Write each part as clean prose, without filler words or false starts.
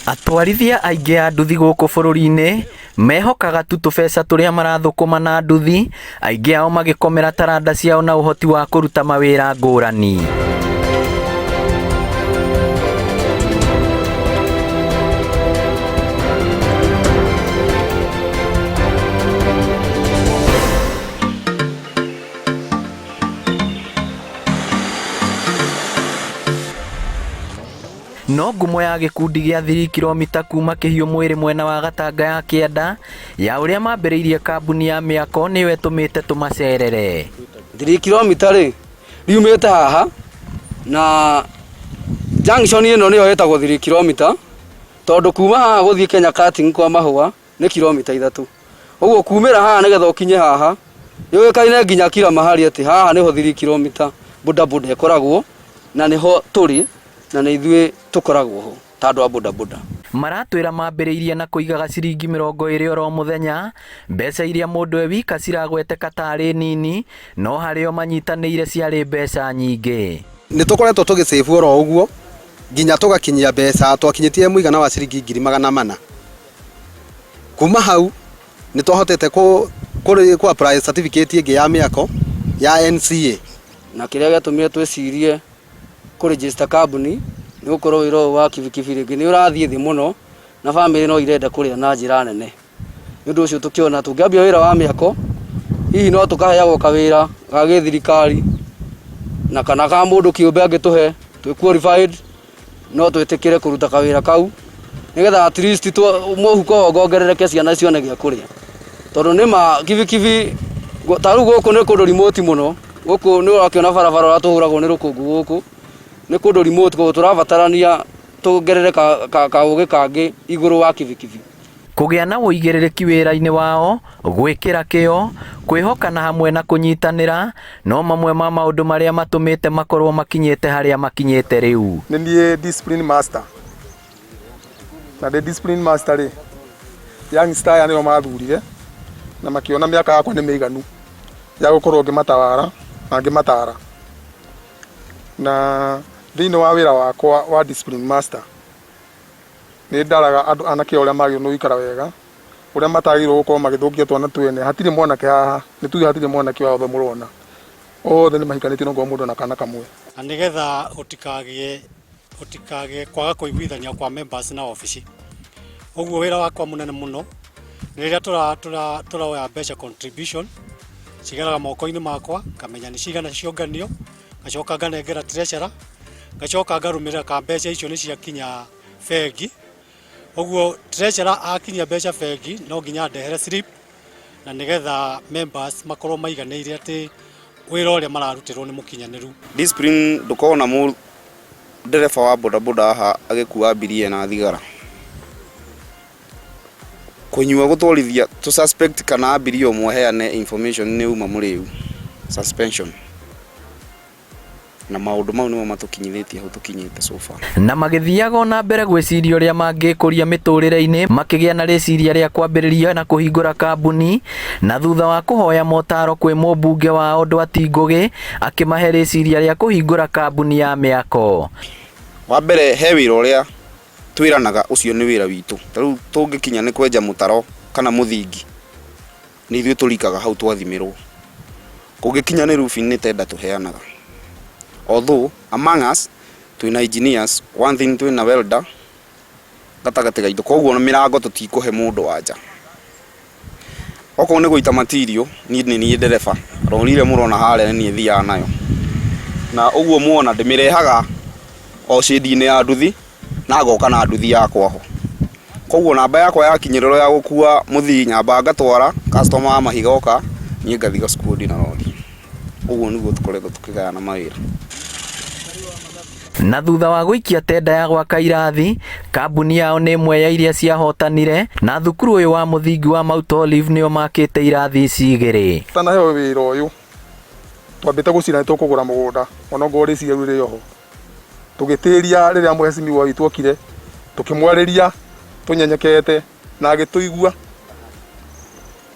Atwarithia aingĩ a nduthi gũkũ bũrũri-inĩ mehokaga tu tũbeca tũrĩa marathũkũma na nduthi, aingĩ ao magĩkomera taranda ciao na ũhoti wa kũruta mawĩra ngũrani. No ngumo ya gĩkundi gĩa thiri kiromita kuma kĩhiũ mwĩrĩ mwena wa Gatanga ya kĩanda ya ũrĩa mambĩrĩirie kambuni ya mĩako nĩyo ĩtũmĩte tũmacerere. Thiri kiromita rĩ riumĩte haha na junction ĩno nĩyo ĩtagwo thiri kiromita tondũ kuma haha gũthiĩ Kenya Cutting kwa Mahũa nĩ kiromita 3. Ũguo kumĩra haha nĩgetha ũkinye haha yũĩkaine nginya kila mahali atĩ haha nĩho thiri kiromita bodaboda ĩkoragwo na nĩho tũrĩ na nĩ ithuĩ tũkoragwo ho ta andũ a bodaboda. Maratwĩra mambĩrĩirie na kũigaga ciringi 20 oro mũthenya, mbeca iria mũndũ e wika ciragweteka tarĩ nini, no harĩ o manyitanĩire ciarĩ mbeca nyingĩ. Nĩ tũkoretwo tũgĩcĩbu oro ũguo nginya tũgakinyia mbeca, twakinyĩtie mũigana wa ciringi 400,000. Kuma hau nĩ twahotete kũ apply certificate ĩngĩ ya mĩako ya NCA. Na kĩrĩa gĩatũmire twĩcirie kũ register kambuni nĩ gũkorwo wĩra ũyũ wa kibikibi rĩngĩ nĩ ũrathiĩ thĩ mũno na bamĩrĩ no irenda kũrĩa na njĩra nene. Nĩ ũndũ ũcio tũkĩona tũngĩambia wĩra wa mĩako hihi no tũkaheagwo kawĩra ga gĩthirikari na kana ka mũndũ kĩũmbe angĩtũhe twĩ qualified no twĩtĩkĩre kũruta kawĩra kau nĩgetha at least mũhuko wongongerereke ciana cione gĩa kũrĩa. Tondũ nĩ ma kibikibi ta rĩu gũkũ nĩ kũndũ remote mũno, gũkũ nĩ ũrakĩona barabara ũrĩa tũhũragwo nĩ rũkũngũ gũkũ, nĩ kũndũ remote koguo tũrabatarania tuongerere kaũgĩ kangĩ igũrũ wa kibikibi. Kũgĩa na ũigĩrĩrĩki wĩra-inĩ wao, gwĩkĩra kĩyo, kwĩhokana hamwe na kũnyitanĩra no mamwe ma maũndũ marĩa matũmĩte makorwo makinyĩte harĩa makinyĩte rĩu. Nĩ niĩ discipline master na ndĩ discipline master rĩ, youngster aya nĩo mathurire na makĩona mĩaka yakwa nĩ mĩiganu ya gũkorwo ngĩmatawara na ngĩmatara. Na thĩinĩ wa wĩra wakwa wa discipline master nĩ ndaraga andũ anake ũrĩa magĩrĩirwo nĩ gũikara wega, ũrĩa matagĩrĩirwo gũkorwo magĩthũkia twana twene. Hatirĩ mwanake haha, nĩ tuge hatirĩ mwanake aya othe mũrona, othe nĩ mahikanĩtie no ngorwo mũndũ ena kana kamwe. Na nĩgetha gũtikagĩe gũtikagĩe kwaga kũiguithania kwa members na obici. Ũguo wĩra wakwa mũnene mũno nĩ rĩrĩa tũroya mbeca contribution cigeraga moko-inĩ makwa ngamenya nĩ cigana cionganio, ngacoka nganengera treasurer, ngacoka ngarũmĩrĩra kana mbeca icio nĩ ciakinya bengi. Ũguo treasurer akinyia mbeca bengi no nginya andehere slip na nĩgetha members makorwo maiganĩire atĩ wĩra ũrĩa mararutĩrwo nĩ mũkinyanĩru. Discipline ndũkona ndereba wa bodaboda haha agĩkua abiria na thigara. Kũnyua gũtwarithia tũ suspect kana abiria ũmwe aheane information nĩ uma mũrĩu, suspension. Na maũndũ mau nĩmo matũkinyithĩtie hau tũkinyĩte so far. Na magĩthiaga o na mbere gwĩciria ũrĩa mangĩkũria mĩtũrĩre-inĩ, makĩgĩa na rĩciria rĩa kwambĩrĩria na kũhingũra kambuni, na thutha wa kũhoya motaro kwĩ mũmbunge wao Ndwati Ngũgĩ, akĩmahe rĩciria rĩa kũhingũra kambuni ya mĩako. Wa mbere he wĩra ũrĩa twĩranaga ũcio nĩ wĩra witũ, ta rĩu tũngĩkinya nĩ kwenja mũtaro kana mũthingi, nĩ ithuĩ tũrikaga hau twathimĩrwo. Kũngĩkinya nĩ roofing nĩ tender tũheanaga. Although among us twĩna engineers, one thing twĩna welder gatagatĩ gaitũ, koguo mĩrango tũtikũhe mũndũ wa nja. Okorwo nĩ gũita material, niĩ nĩ niĩ ndereba, rori ĩrĩa mũrona harĩa nĩ niĩ thiaga nayo. Na ũguo muona ndĩmĩrehaga o shade-inĩ ya nduthi na ngoka na nduthi yakwa ho. Koguo namba yakwa yakinyĩrĩrwo ya gũkua mũthii nyambaga ngatwara customer wa mahiga oka, niĩ ngathiĩ gacukuru na rori. Ũguo nĩguo tũkoretwo tũkĩgayana mawĩra. Na thutha wa gũikia tenda ya gwaka irathi, kambuni yao nĩ ĩmwe ya iria ciahotanire na thukuru ũyũ wa mũthingi wa Mount Olive nĩo makĩte irathi ici igĩrĩ. Tũtanaheo wĩra ũyũ twambĩte gũcira nĩ tũkũgũra mũgũnda onokorwo rĩciria rĩu rĩ oho. Tũgĩtĩria rĩrĩa mheshimiwa witũ okire tũkĩmwarĩria tũnyenyekete na agĩtũigua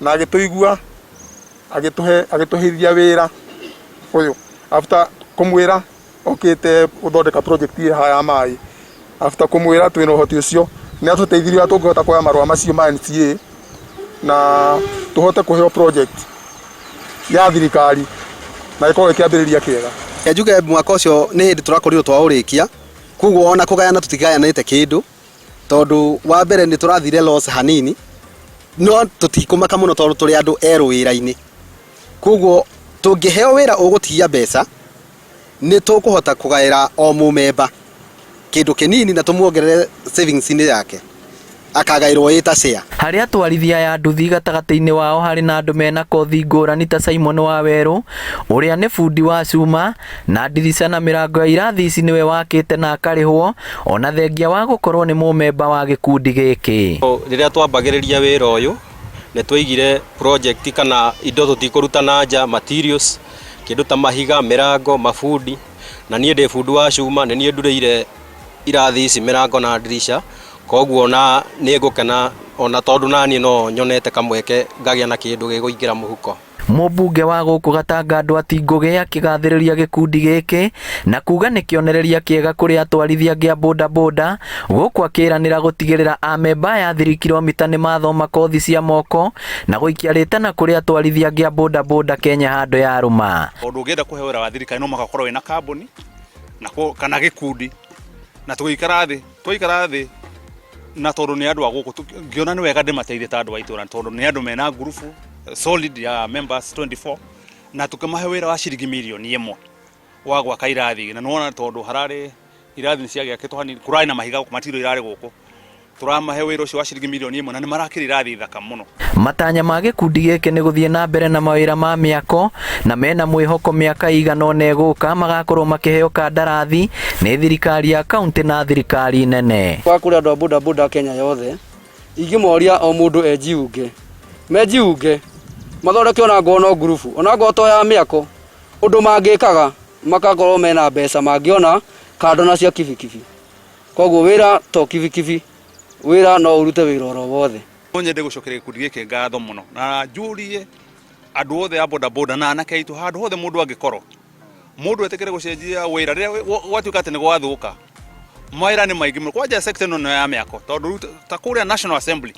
na agĩtũigua agĩtũhe agĩtũheithia wĩra ũyũ after kũmwĩra okĩte gũthondeka project ĩ haha ya maĩ after kũmwĩra twĩna ũhoti ũcio Nĩ atũteithirie ũrĩa tũngĩhota kuoya marũa macio ma NCA na tũhote kũheo project ya thirikari na gĩkorwo gĩ kĩambĩrĩria kĩega. Reke njuge mwaka ũcio nĩ hĩndĩ tũrakorirwo twaũrĩkia, koguo ona kũgayana tũtigayanĩte kĩndũ, tondũ wa mbere nĩ tũrathire loss hanini, no tũtikũmaka mũno tondũ tũrĩ andũ erũ wĩra-inĩ. Koguo tũngĩheo wĩra ũgũtigia mbeca, nĩ tũkũhota kũgaĩra o mũmemba kĩndũ kĩnini na tũmuongerere savings inĩ yake, akagaĩrwo ĩ ta share. Harĩ atwarithia aya a nduthi gatagatĩ-inĩ wao harĩ na andũ mena kothi ngũrani ta Simon Wawerũ ũrĩa nĩ bundi wa cuma na ndirica na mĩrango ya irathi ici nĩwe wakĩte na akarĩhwo ona thengia wa gũkorwo nĩ mũmemba wa gĩkundi gĩkĩ. Rĩrĩa twambagĩrĩria wĩra ũyũ nĩ twaigire project kana indo tũtikũruta na nja materials kĩndũ ta mahiga, mĩrango, mabundi na niĩ ndĩ bundi wa cuma nĩ niĩ ndurĩire irathi ici mĩrango na ndirica koguo ona nĩ ngũkena ona tondũ naniĩ no nyonete kamweke ngagĩa na kĩndũ gĩkũingĩra mũhuko. Mũmbunge wa gũkũ Gatanga Ndwati Ngũgĩ akĩgathĩrĩria gĩkundi gĩkĩ na kuga nĩ kĩonereria kĩega kũrĩ atwarithia angĩ a bodaboda gũkũ akĩranĩra gũtigĩrĩra amemba aya a thirikiromita nĩ mathoma kothi cia moko na gũikia rĩtana kũrĩ atwarithia angĩ a bodaboda Kenya handũ yarũma. Tondũ ũngĩenda kũheo wĩra wa thirikari no mũhaka ũkorwo wĩna kambuni na kana gĩkundi na tũgĩikara thĩ twaikara thĩ na tondũ nĩ andũ a gũkũ ngĩona nĩ wega ndĩmateithie ta andũ a itũra tondũ nĩ andũ mena ngurubu solid ya members 24 na tũkĩmahe wĩra wa ciringi mirioni ĩmwe wa gwaka irathi na nĩwona tondũ hararĩ irathi nĩ ciagĩakĩtwo hanini kũrarĩ na mahiga gũkũ material irarĩ gũkũ tũramahe wĩra ũcio wa ciringi mirioni ĩmwe na nĩ marakĩra irathi thaka mũno. Matanya ma gĩkundi gĩkĩ nĩ gũthiĩ na mbere na mawĩra ma mĩako na mena mwĩhoko mĩaka ĩigana ũna ĩgũka magakorwo makĩheo kandarathi nĩ thirikari ya kauntĩ na thirikari nene. Kwa kũrĩ andũ a boda boda Kenya yothe, ingĩmoria o mũndũ ejiunge, mejiunge mathondeke ona ngorwo no ngurubu, ona ngorwo to ya mĩako, ũndũ mangĩkaga makakorwo mena mbeca mangĩona kando na cia kibikibi. Koguo wĩra to kibikibi, wĩra no ũrute wĩra oro wothe. No nyende gũcokeria gĩkundi gĩkĩ ngatho mũno na njũrie andũ othe a bodaboda na anake aitũ handũ hothe mũndũ angĩkorwo mũndũ etĩkĩre gũcenjia wĩra rĩrĩa gwatuĩka atĩ nĩ gwathũka mawĩra nĩ maingĩ mũno kwanja sector ĩno ya mĩako tondũ rĩu ta kũrĩa National Assembly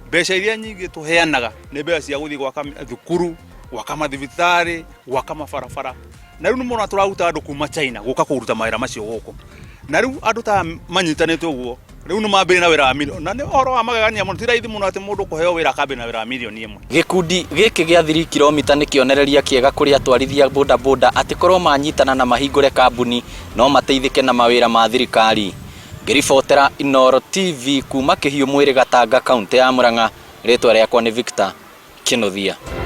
mbeca iria nyingĩ tũheanaga nĩ mbeca cia gũthiĩ gwaka thukuru gwaka mathibitarĩ gwaka mabarabara na rĩu nĩ mũno tũraruta andũ kuma China gũka kũruta mawĩra macio gũkũ na rĩu andũ ta manyitanĩte ũguo rĩu nĩ mambĩrĩria na wĩra wa mirioni na nĩ ũhoro wa magegania mũno ti raithi mũno atĩ mũndũ kũheo wĩra akambĩrĩria na wĩra wa mirioni ĩmwe. Gĩkundi gĩkĩ gĩa Three Kilomita nĩ kĩonereria kĩega kũrĩ atwarithia a bodaboda atĩ korwo manyitana na mahingũre kambuni no mateithĩke na mawĩra ma thirikari. Ngĩribotera Inooro TV kuma Kĩhiũ Mwĩrĩ Gatanga kauntĩ ya Murang'a, rĩtwa rĩakwa nĩ Victor Kĩnuthia.